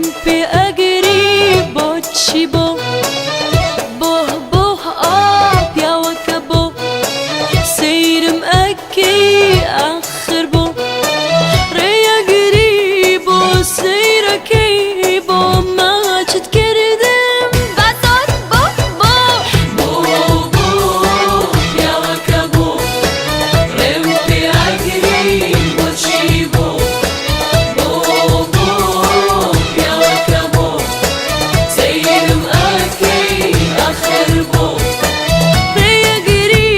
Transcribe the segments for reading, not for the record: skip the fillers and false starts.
ڕێم پێ ئەگری بۆچی بۆ؟ بۆ بۆ ئا پیاوەکە بۆ سەیرم ئەکەی ئاخر بۆ ڕێ ئەگری بۆ سەیرەکەی بۆ ماچت کردم بە زۆر بۆ بۆ بۆ بۆ پیاوەکە بۆ ڕێم پێ ئەگری بۆچی بۆ بۆ بۆ پیاوەکە بۆ سەیرم ئەکەی ئاخر بۆ ڕێ ئەگری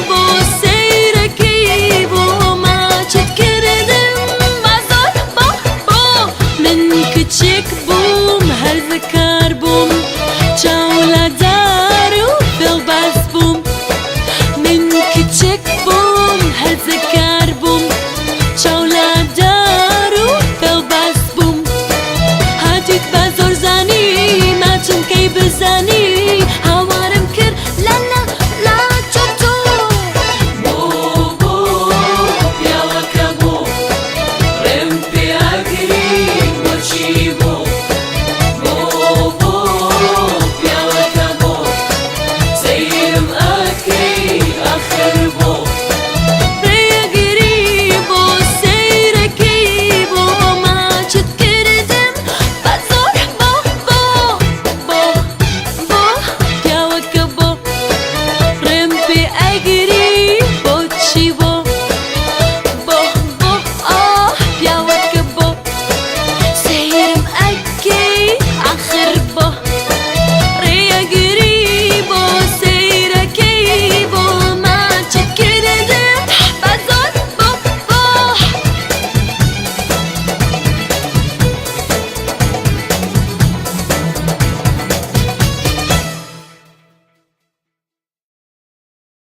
بۆ سەیرەکەی بۆ ماچت کردم بە زۆر بۆ بۆ من کچێک بووم هەرزەکار بووم چاو لە دار و فێڵباز بووم من کچێک بووم هەرزەکار بووم چاو لە دار و فێڵباز بووم هاتیت بە زۆرزانی ماچم کەی بزانی.